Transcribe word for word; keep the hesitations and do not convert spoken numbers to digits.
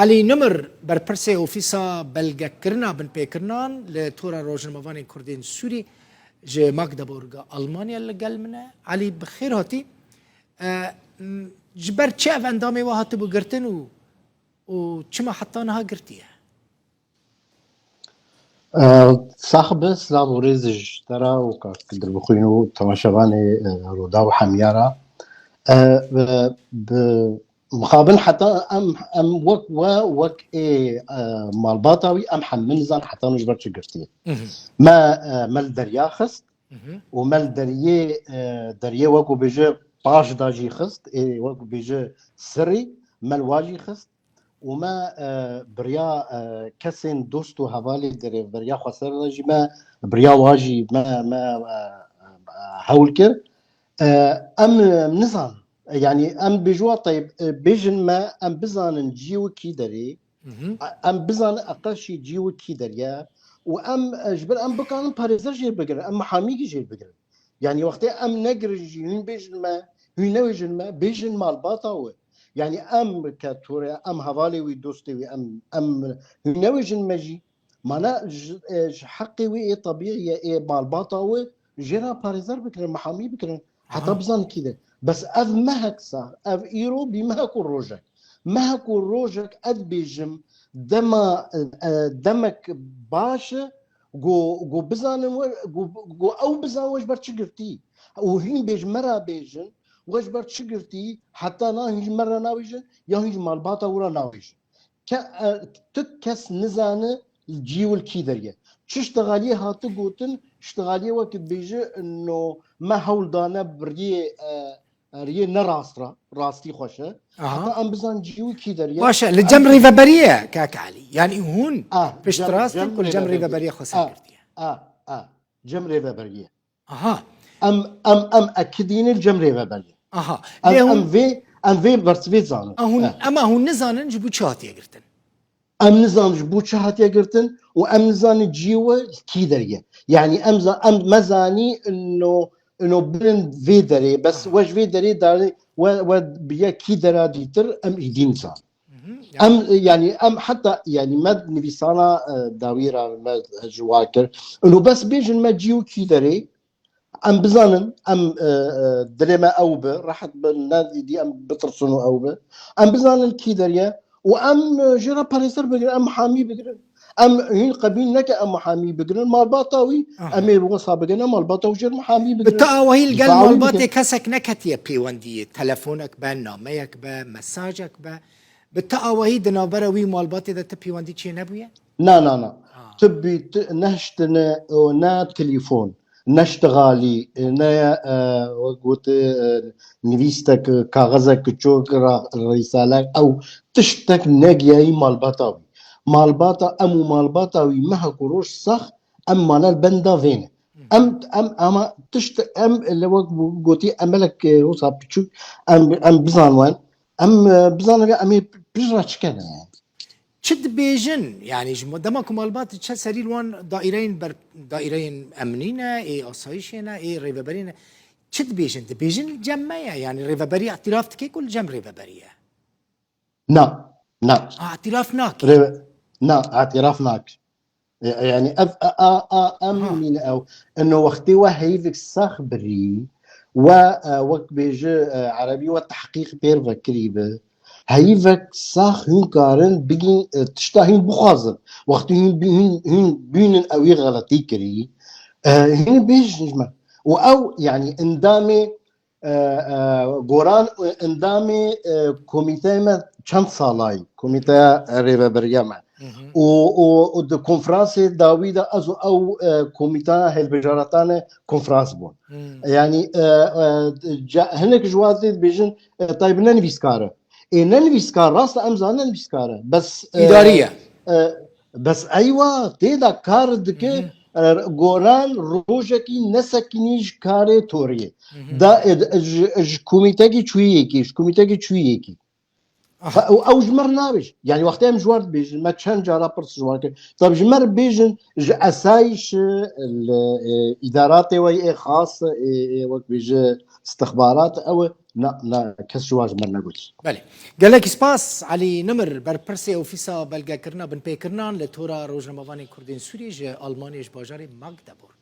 Elî Nimir, berpirsê Ofîsa Belgekirina Binpêkirinan li Tora Rojnamevanên Kurdên Sûrî ji Magdeburga Almanya li gel min e. Elî, bi xêr hatî. E, m, ji ber çi ev endamê we hatibû girtin û, û çima heta niha girtiye? E, Sax be, silav û rêz ji te re û kak Dilbixwîn û temaşevanê, e, Rûdaw û Hemya re. E, bi, bi mixabin heta em, em wek we, wek ê, e, malbata wî, em hemî nizan heta no ji ber çi girtiye. Mhm. Me, e, me li derya xist Mhm. û me li deriyê, e, deriyê wek û bêje paş da jî xist, ê wek û bêje sirî me li wa jî xist. û me, e, bi riya, e, kesên dost û hevalê di rêveberiya xweser de jî me bi riya wa jî me, me, e, e, hewl kir. E, em, e, nizan, e, yanî em bêjin wa teyb, e, bêjin me, em bizanin cî û kî derê, Mhm. e, em bizanin eqel jî cî û kî derê ye û em, e, ji ber em bikarin parêzer jê bigirin, em mihamî jê bigirin. Yanî wextê em negirin jî, hûn bêjin me, hûn newêjin me, bêjin malbata we. Yanî em ke tore, em hevalê wî, dostê wî, em, em hûn newêjin me jî. Mana ji, e, ji heqê wî ê tebîî ye, ê malbata we jê re parêzer bikirin, mihamî bikirin. Heta Aha. bizanin kî de. Bes ev mehek sax, ev îro bî mehek û rojek. Mehek û rojek ez bêjim, dema, e, e, demek baş e, Go, go bizanin we, go, go ew bizan we ji ber çi girtî. Û hîn bêj, me re bêjin, we ji ber çi girtî, heta na hîn ji me re nabêjin, ya hîn ji malbata we re nabêjin. Ke, e, tu kes nizane cî û li kî derê ye. Çi ştixaliyê hati gotin, ştixaliyê wekî dibêje, no, me hewl dane bi riyê, e, riyê ne rast re, rastî xweş e. Aha. Heta em bizan cî û kî derê ye. Baş e, li Em cem rêveberiyê ye, kak Elî. Yanî hûn Ah, pişt cem, rast in cem ku li cem rêveberiyê. rêveberiyê xweser Ah, girtiye. ah, ah. Cem rêveberiyê. Aha. Em, em, em ekidîne li cem rêveberiyê. Aha. Em, Lê hûn em vê, em vê bersivê zanin. Ah, hûn, Eh. ema hûn nizanin ji bo çi hatiye girtin? Em nizanin ji bo çi hatiye girtin û em nizanin cî we li kî derê ye. Yanî em za-, em me zanî ino, ino birin vê derê, bes Aha. we ji vê derê darê, we, we biye kî dera dîtir, em îdî nizanin. Mhm. Em, yanî em heta, yanî me nivîsana, e, dawî re me ji wa kir. Ino bes bêjin me cî û kî derê, Em bizanin, em, e, e, dilê me ew bi, rehet bi, ne dî em bitirsin û ew bi. Em bizanin kî derê ye û em, e, jê re parêzer bigirin, em mihamî bigirin. Em hîn qebîl neke em mihamî bigirin, malbata wî, Aha. em ê wisa bigirin, malbata wî jê re mihamî Bi bigirin. tu awahî li gel Difaa wî malbatê bigirin. kesek neketiye pêwendiyê, telefonek be, nameyek be, mesajek be. Bi tu awahî di navbera wî malbatê de tu pêwendî çê nebûye? Na, na, na. Ha. Tu bî, tu nehiştine û ne telefon, ne ştixalî, ne, e, wek gote, e, nivîstek, kaxezek, çok, ra-, rîsalek, ew tiştek negiyayî malbata wî. Malbata em û malbata wî mehek û roj sax em mane li benda vê ne. Hı hı. Em, em, ama tişt, em li wek gotî emelek, e, wisa piçûk em, em bizan wan. Em, e, bizanin em ê pişt re çi kene yani. Çi dibêjin? Yani ji dema ku malbat diçe serî li wan daîreyên ber-, daîreyên emnî ne, ê asayîşê ne, ê rêveberî ne. Çi dibêjin? Dibêjin li cem me ye. Yani rêveberî îtiraf dike ku li cem rêveberî ye. Na, na. Îtiraf nake. Rê-, na, îtiraf nake. E, e, yani ev, a, a, a, em Ha. mîne ew. Eno wextê we heyvek sax birî, we, e, wek bêje, e, erebî we tehqîq pêr vekirî bi. Heyvek sax hûn karin bigîn, e, tişta hûn bixwazin. Wextê hûn bî-, hûn, hûn bînin ewî xeletî kirî, e, hûn bêjin ji me. Û ew, yani endamê e, e, Goran, e, endamê, e, komîteyê me çend salayî, komîteya rêveberiya me. Hı hı. Û, û, û di konferansê dawî de ez û ew, e, komîteya hilbijaratan e konferans bûn. Hı. Yani, e, e, ca-, hinek ji wan tê dibêjin, e, Tayyip ne nivîskar e. Ê ne nivîskar, rast e, em zanin ne nivîskar e. Bes, e, Îdarî ye. e, Bes eywa tê de kar dike, Hı hı. e, Goran rojekî nesekinî ji karê toriyê. Hı hı. Da, e, ji, ji komîtekî çûyekî, ji komîtekî çûyekî. Aha. Fa-, ew, ew ji me re nabêj. Yani wextê em ji wan dibêjin, me çend cara pirs ji wan kir. Tab ji me re bêjin, ji esayîş, li, e, îdaratê we yê xas, e, e, wek bêje istixbarat, ew e. na, na, kes ji wan ji me negotî. Belê. Gelekî spas Elî Nimir, berpirsê Ofîsa Belgekirina Binpêkirinan li Tora Rojnamevanên Kurdên Sûriyê ji Almanyê ji bajarê Magdeburg.